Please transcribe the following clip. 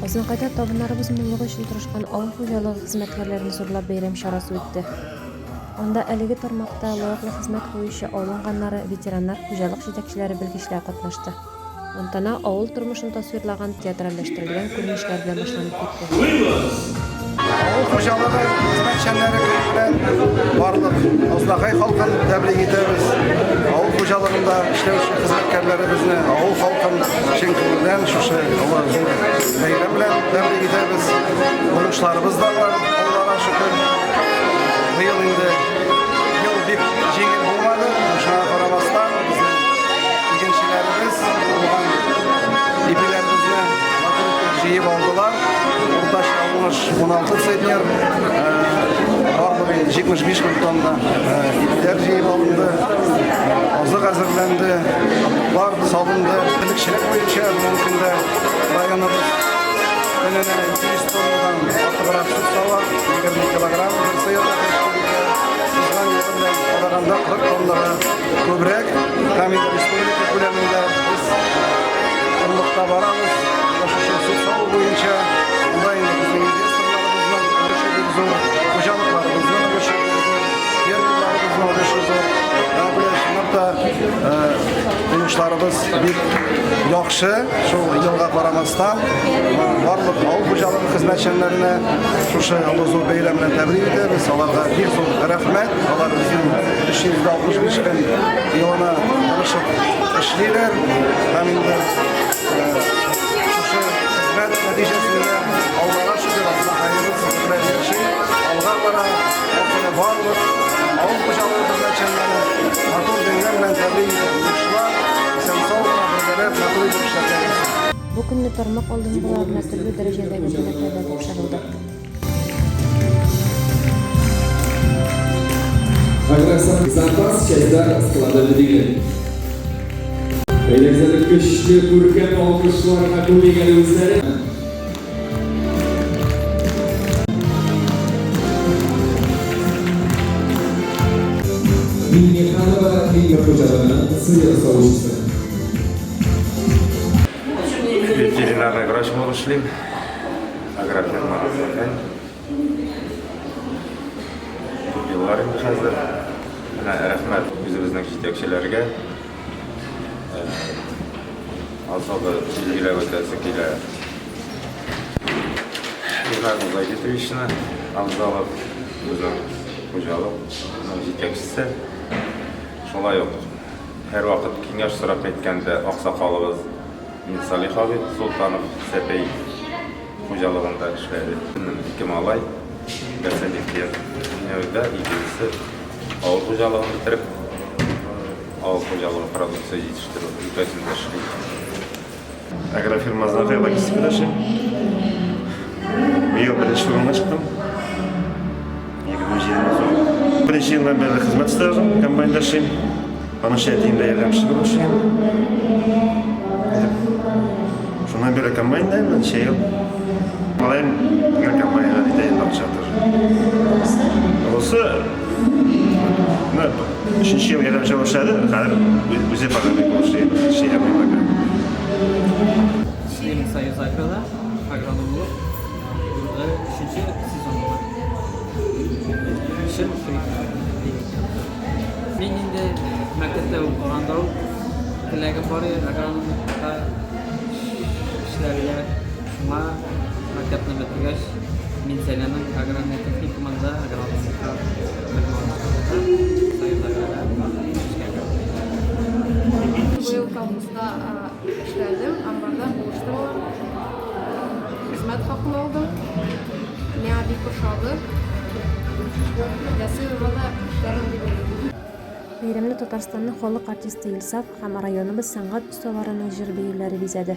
Азнакайда табыннарыбыз муллыгы өчен тырышкан авыл хуҗалыгы хезмәткәрләрен зурлап бәйрәм чарасы үтте. Анда әлеге тармакта лаеклы хезмәт куючы авыл уңганнары, ветераннар, хуҗалык җитәкчеләре, белгечләр катнашты. Тантана авыл тормышын тасвирлаган театральләштерелгән күренешләр белән башланып китте. Авыл хуҗалыгы хезмәтчәннәре көне белән барлык Азнакай халкын тәбрик итәбез. Авыл хуҗалыгында эшләүче хезмәткәрләребезне, авыл халкын чын күңелдән шушы олы зур бәйрәм белән тәбрик итәбез. Уңышларыбыз да бар, Аллага шөкер. Быел инде ел бик җиңел булмады, шуңа карамастан безнең игенчеләребез булган ипиләребезне матур итеп җыеп алдылар. Уртача уңыш 16 центнер, барлыгы 75 мең тонна ипиләр җыеп алынды, азык әзерләнде, орлыклар салынды. Терлекчелек буенча бүгенге көндә районыбыз көненә 200 тоннадан артыграк сөт сава, 20 килограмм бер сыерга тәшкил итә. Узган ел белән караганда 40 тоннага күбрәк һәм инде республика күләмендә без орлыкта барабыз. Шушы сөт саву буенча монда инде безнең инвесторларыбызның өлеше бик зур, хуҗалыкларыбызның өлеше бик зур, фермерларыбызның өлеше зур. Ә чынлап та уңышларыбыз бик яхшы. Шул елга карамастан, барлык авыл хуҗалыгы хезмәтчәннәренә шушы олы зур бәйрәм белән тәбрик итәбез. Аларга бик зур рәхмәт. Алар безнең 365 көн елына тырышып эшлиләр. Һәм инде шушы хезмәт нәтиҗәсендә Аллага шөкер, Азнакаебыз белән яши, алга бара. Әйтелә барлык авыл хуҗалыгы хезмәтчәннәрен матур бәйрәм белән тәбрик итәм. Уңышлар, исән-сау гына бергәләп матур итеп эшләргә язсын. Бу көнне тармак алдынгыларына төрле дәрәҗәдәге бүләкләр дә тапшырылды. Запас частьлар склады мөдире. Әйдәгез көчле күркәм алкышларга күмик әле үзләрен. Миңнеханова фермер хуҗалыгының сыер савучысы. Ветеринарный врач булып эшлим. Агрофирма Азнакай. Күп еллар инде хәзер. Менә рәхмәт үзебезнең җитәкчеләргә. Азабы билгеләп үтәсе килә. Илнар Музагитовичны Авзалов безнең хуҗалыкның җитәкчесе. Шулай ук һәрвакыт киңәш сорап әйткәндә аксакалыбыз Минсалих абый Солтанов Сәпәй хуҗалыгында эшләде. Минем ике малай, берсе нефтьдә, икенчесе авыл хуҗалыгын бетереп, авыл хуҗалыгы продукция җитештерү өлкәсендә эшли. Агрофирма Азнакай логистикада эшлим. Быел беренче урынга чыктым. 2007 ел. Беренче елдан бирле хезмәт стажым, комбайнда эшлим. Аның өчен әтием дә ярдәмче булып эшлим. Шуннан бирле комбайнда, ничә ел. Малаем гел комбайнга диде, инде акча тоже. Олысы, ну, өченче ел ярдәмче булып эшләде, хәзер үзе подробник булып эшли, эшли алмый пока. Эшлим Союз Агрода, агроном булып. Быелгы өченче сезонымда. Эшем ошый. Мин инде мәктәптә укыганда ук теләгем бар иде агрономлыкка эшләргә. Шуңа мәктәпне бетергәч, Минзәләнең аграрный техникумында агрономлыкка белем алырга Союз Агрога эшкә кердем. Быел колхозда эшләдем, амбарда булыштым аларга. Хезмәт хакын алдым. Миңа бик ошады. Киләсе елга да эшләрмен дип уйлыйм. Бәйрәмне Татарстанның халык артисты Илсаф һәм районыбыз сәнгать осталарының җыр-биюләре бизәде.